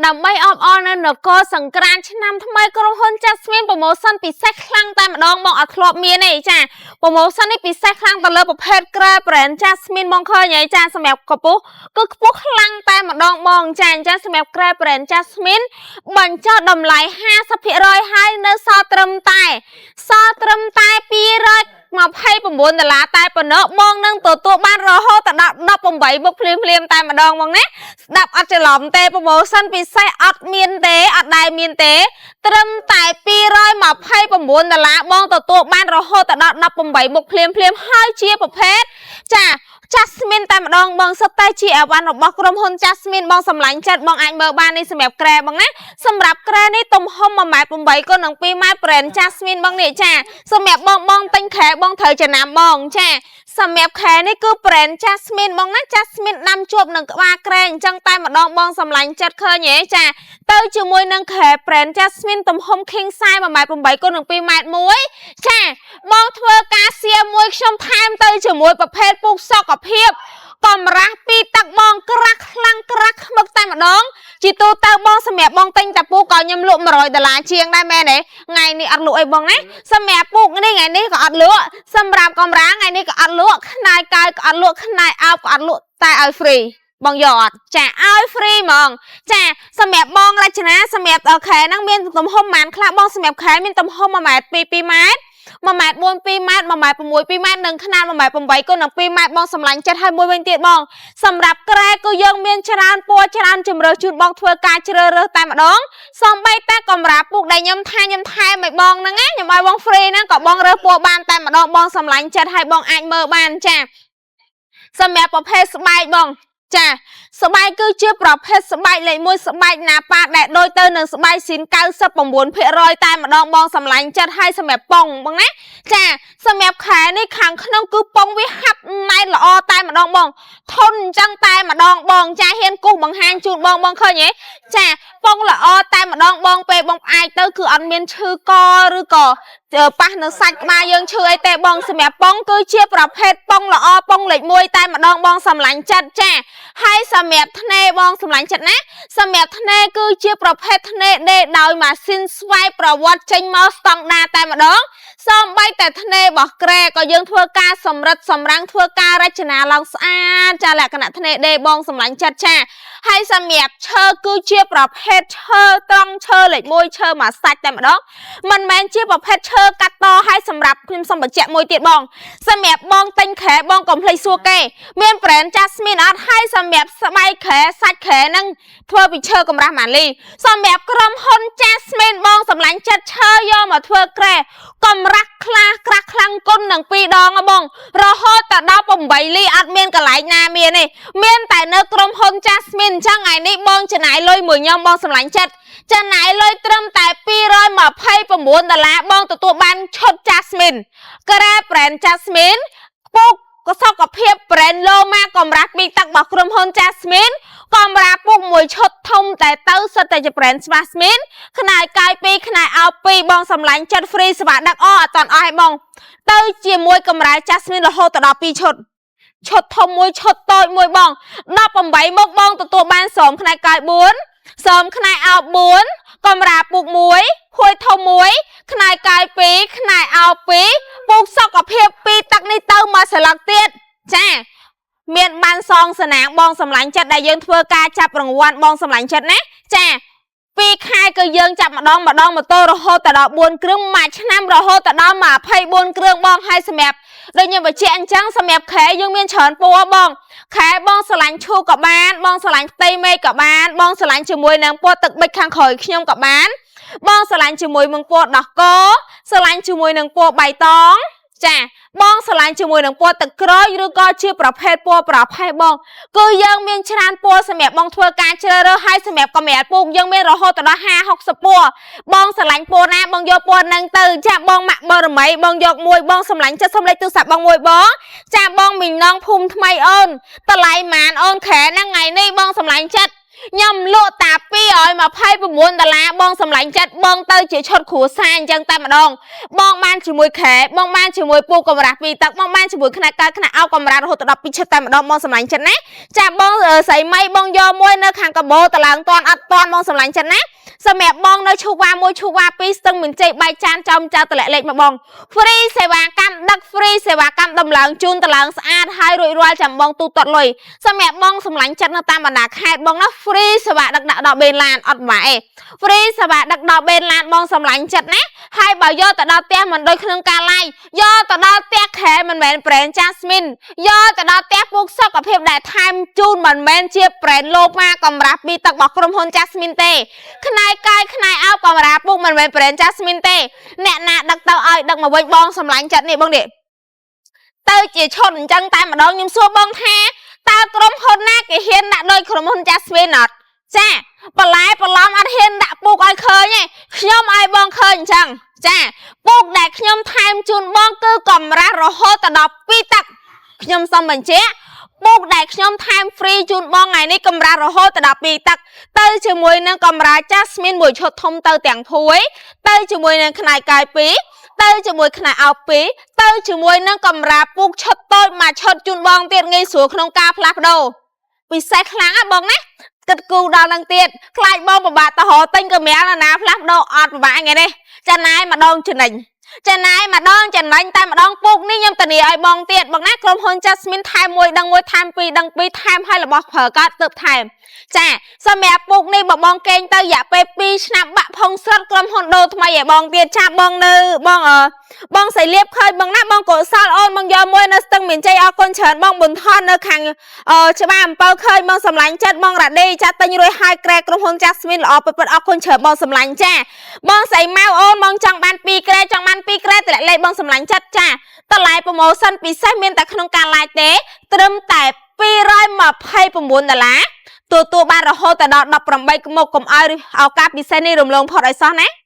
ដើម្បីអបអរនៅនគរសង្ក្រាន្តឆ្នាំថ្មីក្រុមហ៊ុន Jasmine promotion ពិសេសខ្លាំងតែម្ដងបងអត់ធ្លាប់មានទេចា promotion នេះពិសេសខ្លាំងទៅលើប្រភេទគ្រែ brand Jasmine បងឃើញហើយចាសម្រាប់កម្ពស់គឺខ្ពស់ខ្លាំងតែម្ដងបងចាអញ្ចឹងសម្រាប់គ្រែ brand Jasmine បញ្ចុះតម្លៃ50%ហើយនៅសល់ត្រឹមតែសល់ត្រឹមតែ229ដុល្លារតែប៉ុណ្ណោះបងនឹងទទួលបានរហូតដល់18មុខភ្លាមភ្លាមៗតែម្ដងបងណាស្ដាប់អត់ច្រឡំទេ promotion ពិសេសអត់មានទេអត់ដែលមានទេ ត្រឹមតែ229ដុល្លារបងទទួលបានរហូតដល់18មុខភ្លាមភ្លាមៗហើយជាប្រភេទចា Jasmine តែម្ដងបងសុទ្ធតែជាអីវ៉ាន់របស់ក្រុមហ៊ុន Jasmine បងសម្លាញ់ចិត្តបងអាចមើលបាននេះសម្រាប់គ្រែបងណាសម្រាប់គ្រែនេះទំហំ1ម៉ែត្រ8គុណនឹង2ម៉ែត្រ brand Jasmine បងនេះចាសម្រាប់បងបងទិញគ្រែបងត្រូវចំណាំបងចាសម្រាប់គ្រែនេះគឺ brand Jasmine បងណា Jasmine ដាំជាប់នឹងក្បាលគ្រែអញ្ចឹងតែម្ដងបងសម្លាញ់ចិត្តឃើញទេចាទៅជាមួយនឹងគ្រែ brand Jasmine ទំហំ king size 1ម៉ែត្រ8គុណនឹង2ម៉ែត្រ1ចាបងធ្វើការសៀមួយខ្ញុំថែមទៅជាមួយប្រភេទពូកសុខភាពកម្រាស់ពីរទឹកបងក្រាស់ខ្លាំងក្រាស់ខ្មឹកតែម្ដងជាទូទៅបងសម្រាប់បងទិញតាពូកក៏ខ្ញុំលក់100ដុល្លារជាងដែរមែនទេថ្ងៃនេះអត់លក់អីបងណាសម្រាប់ពូកនេះថ្ងៃនេះក៏អត់លក់សម្រាប់កម្រាលថ្ងៃនេះក៏អត់លក់ខ្នាយកាយក៏អត់លក់ខ្នាយអោបក៏អត់លក់តែឲ្យ free បងយកអត់ចាឲ្យ free ហ្មងចាសម្រាប់បងរចនាសម្រាប់ខែហ្នឹងមានទំហំប៉ុន្មានខ្លះបងសម្រាប់ខែមានទំហំ1ម៉ែត្រ2 2ម៉ែត្រ1ម៉ែត្រ4 2ម៉ែត្រ1ម៉ែត្រ6 2ម៉ែត្រនិងខ្នាត1ម៉ែត្រ8គុណនឹង2ម៉ែត្របងសម្លាញ់ចិត្តហើយមួយវិញទៀតបងសម្រាប់គ្រែគឺយើងមានច្រើនពណ៌ច្រើនជម្រើសជូនបងធ្វើការជ្រើសរើសតែម្ដងសំបីតែកម្រាលពូកដែលខ្ញុំថាខ្ញុំថែមឲ្យបងហ្នឹងណាខ្ញុំឲ្យបង free ហ្នឹងក៏បងរើសពណ៌បានតែម្ដងបងសម្លាញ់ចិត្តហើយបងអាចមើលបានចាសម្រាប់ប្រភេទស្បែកបងចាស្បែកគឺជាប្រភេទស្បែកលេខ1ស្បែកណាប៉ាដែលដូចទៅនឹងស្បែកស៊ីន99%តែម្ដងបងសម្លាញ់ចិត្តហើយសម្រាប់ប៉ុងបងណាចាសម្រាប់ខែនេះខាងក្នុងគឺប៉ុងវាហាប់ណែនល្អតែម្ដងបងធន់អញ្ចឹងតែម្ដងបងចាហ៊ានគូសបង្ហាញជូនបងបងឃើញទេចាប៉ុងល្អតែម្ដងបងពេលបងផ្អែកទៅគឺអត់មានឈឺកឬក៏ប៉ះនៅសាច់ក្បាលយើងឈឺអីទេបងសម្រាប់ប៉ុងគឺជាប្រភេទប៉ុងល្អប៉ុងលេខ1តែម្ដងបងសម្លាញ់ចិត្តចាហើយសម្រាប់ធ្នេបងសម្លាញ់ចិត្តណាសម្រាប់ធ្នេគឺជាប្រភេទធ្នេដេដោយម៉ាស៊ីនស្វ័យប្រវត្តិចេញមកស្តង់ដាតែម្ដងសំបីតែធ្នេរបស់ក្រែក៏យើងធ្វើការសម្រិតសម្រាំងធ្វើការរចនាឡើងស្អាតចាលក្ខណៈធ្នេដេបងសម្លាញ់ចិត្តចាហើយសម្រាប់ឈើគឺជាប្រភេទឈើត្រង់ឈើលេខ1ឈើមួយសាច់តែម្ដងមិនមែនជាប្រភេទឈើកាត់តហើយសម្រាប់ខ្ញុំសូមបញ្ជាក់មួយទៀតបងសម្រាប់បងទិញគ្រែបងកុំភ្លេចសួរគេមាន brand Jasmine អត់ហើយសម្រាប់ស្បែកគ្រែសាច់គ្រែហ្នឹងធ្វើពីឈើកម្រាស់ម៉ាលីសម្រាប់ក្រុមហ៊ុន Jasmine បងសម្លាញ់ចិត្តឈើយកមកធ្វើគ្រែកម្រាស់ខ្លះក្រាស់ខ្លាំងគុណនឹង2ដងហ៎បងរហូតទៅដល់8លីអត់មានកន្លែងណាមានទេមានតែនៅក្រុមហ៊ុន Jasmine អញ្ចឹងថ្ងៃនេះបងចំណាយលុយមួយខ្ញុំបងសម្លាញ់ចិត្តចំណាយលុយត្រឹមតែ229ដុល្លារបងទទួលបានឈុត Jasmine គ្រែ brand Jasmine ពូកក៏សុខភាព brand Loma កម្រាស់ពីទឹករបស់ក្រុមហ៊ុន Jasmine កម្រាលពុកមួយឈុតធំតែទៅសិតតែជា brand Jasmine ខ្នាយកាយ2ខ្នាយអោប2បងសម្លាញ់ចិត្ត free សេវាដឹកអអត់តអស់ឲ្យបង ទៅជាមួយកម្រាល Jasmine រហូតទៅដល់2ឈុតឈុតធំមួយឈុតតូចមួយបង18មុខបងទទួលបានស្រោមខ្នាយកាយ4ស្រោមខ្នាយអោប4កម្រាលពុក1ហួយធំ1ខ្នាយកាយ2ខ្នាយអោប2ពូកសុខភាព2ទឹកនេះទៅមកស្លឹកទៀតចាមានបានសងសណាងបងសម្លាញ់ចិត្តដែលយើងធ្វើការចាប់រង្វាន់បងសម្លាញ់ចិត្តណាចា2ខែគឺយើងចាប់ម្ដងម្ដងម៉ូតូរហូតទៅដល់4គ្រឿងមួយឆ្នាំរហូតទៅដល់24គ្រឿងបងហើយសម្រាប់ដូចខ្ញុំបញ្ជាក់អញ្ចឹងសម្រាប់ខែយើងមានច្រើនពណ៌បងខែបងស្រឡាញ់ឈូកក៏បានបងស្រឡាញ់ផ្ទៃមេឃក៏បានបងស្រឡាញ់ជាមួយនឹងពណ៌ទឹកប៊ិចខាងក្រោយខ្ញុំក៏បានបងស្រឡាញ់ជាមួយនឹងពណ៌ដោះកស្រឡាញ់ជាមួយនឹងពណ៌បៃតងចាបងស្រឡាញ់ជាមួយនឹងពណ៌ទឹកក្រូចឬក៏ជាប្រភេទពណ៌ប្រផេះបងគឺយើងមានច្រើនពណ៌សម្រាប់បងធ្វើការជ្រើសរើសហើយសម្រាប់កម្រាលពូកយើងមានរហូតដល់50 60ពណ៌បងស្រឡាញ់ពណ៌ណាបងយកពណ៌ហ្នឹងទៅចាបងម៉ាក់បរមីបងយកមួយបងស្រឡាញ់ចិត្តសុំលេខទូរស័ព្ទបងមួយបងចាបងមីងនងភូមិថ្មីអូនតម្លៃម៉ានអូនខែហ្នឹងថ្ងៃនេះបងស្រឡាញ់ចិត្តខ្ញុំលក់តា229 229ដុល្លារបងសម្លាញ់ចិត្តបងទៅជាឈុតគ្រួសារអញ្ចឹងតែម្ដងបងបានជាមួយខែបងបានជាមួយពូកម្រាស់ពីរទឹកបងបានជាមួយខ្នាតកើតខ្នាតអោកម្រាស់រហូតដល់12ឈុតតែម្ដងបងសម្លាញ់ចិត្តណាចាបងស្រីមីបងយកមួយនៅខាងកបោតឡើងតាន់អត់តាន់បងសម្លាញ់ចិត្តណាសម្រាប់បងនៅឈូវ៉ាមួយឈូវ៉ាពីរស្ទឹងមានជ័យបែកចានចំចៅតម្លាក់លេខមកបង free សេវាកម្មដឹក free សេវាកម្មដំឡើងជូនតម្លើងស្អាតហើយរួចរាល់ចាំបងទូទាត់លុយសម្រាប់បងសម្លាញ់ចិត្តនៅតាមបណ្ដាខេត្តបងណា free សេវាដឹកដាក់ដល់បេនឡានអត់ម៉ាអេ free សេវាដឹកដល់បេនឡានបងសម្លាញ់ចិត្តណាហើយបើយកទៅដល់ផ្ទះមិនដូចក្នុងការ live យកទៅដល់ផ្ទះខែមិនមែន brand Jasmine យកទៅដល់ផ្ទះពុកសុខភាពដែលថែមជូនមិនមែនជា brand លោម៉ាកម្រាស់ពីទឹករបស់ក្រុមហ៊ុន Jasmine ទេខ្នែកាយខ្នែអោបកម្រាស់ពុកមិនមែន brand Jasmine ទេអ្នកណាដឹកទៅឲ្យដឹកមកវិញបងសម្លាញ់ចិត្តនេះបងនេះទៅជាឈុតអញ្ចឹងតែម្ដងខ្ញុំសួរបងថាតើក្រុមហ៊ុនណាគេហ៊ានដាក់ដោយក្រុមហ៊ុន Jasmine អត់ចាបន្លែបន្លំអត់ហ៊ានដាក់ពូកឲ្យឃើញទេខ្ញុំឲ្យបងឃើញអញ្ចឹងចាពូកដែលខ្ញុំថែមជូនបងគឺកម្រាស់រហូតទៅដល់2ទឹកខ្ញុំសូមបញ្ជាក់ពូកដែលខ្ញុំថែម free ជូនបងថ្ងៃនេះកម្រាស់រហូតទៅដល់2ទឹកទៅជាមួយនឹងកម្រាស់ Jasmine មួយឈុតធំទៅទាំងភួយទៅជាមួយនឹងខ្នាយកាយ2ទៅជាមួយខ្នាយអោប2ទៅជាមួយនឹងកម្រាស់ពូកឈុតតូចមួយឈុតជូនបងទៀតងាយស្រួលក្នុងការផ្លាស់ប្ដូរពិសេសខ្លាំងណាបងណាគិតគូរដល់នឹងទៀតខ្លាចបងពិបាកទៅរកទិញកម្រាលណាផ្លាស់ប្ដូរអត់ពិបាកថ្ងៃនេះចាណាយម្ដងចំណេញចាណាយម្ដងចំណេញតែម្ដងពូកនេះខ្ញុំធានាឲ្យបងទៀតបងណាក្រុមហ៊ុន Jasmine ថែមមួយដឹងមួយថែមពីរដឹងពីរថែមឲ្យរបស់ប្រើកើតទើបថែមចាសម្រាប់ពូកនេះបើបងកេងទៅរយៈពេល2ឆ្នាំបាក់ផុងស្រុតក្រុមហ៊ុនដូរថ្មីឲ្យបងទៀតចាបងនៅបងអឺបងសៃលៀបឃើញបងណាបងកុសលអូនបងយកមួយនៅស្ទឹងមានជ័យអរគុណច្រើនបងប៊ុនថននៅខាងអឺច្បារអំពៅឃើញបងសម្លាញ់ចិត្តបងរ៉ាឌីចាទិញរួចហើយក្រែក្រុមហ៊ុន Jasmine ល្អពិតពិតអរគុណច្រើនបងសម្លាញ់ចាបងស្រីម៉ៅអូនបងចង់បាន2ក្រែចង់បាន2ក្រែតម្លាក់លេខបងសម្លាញ់ចិត្តចាតម្លៃ promotion ពិសេសមានតែក្នុងការ live ទេត្រឹមតែ229ដុល្លារទទួលបានរហូតទៅដល់18មុខកុំឲ្យឱកាសពិសេសនេះរំលងផុតឲ្យសោះណា។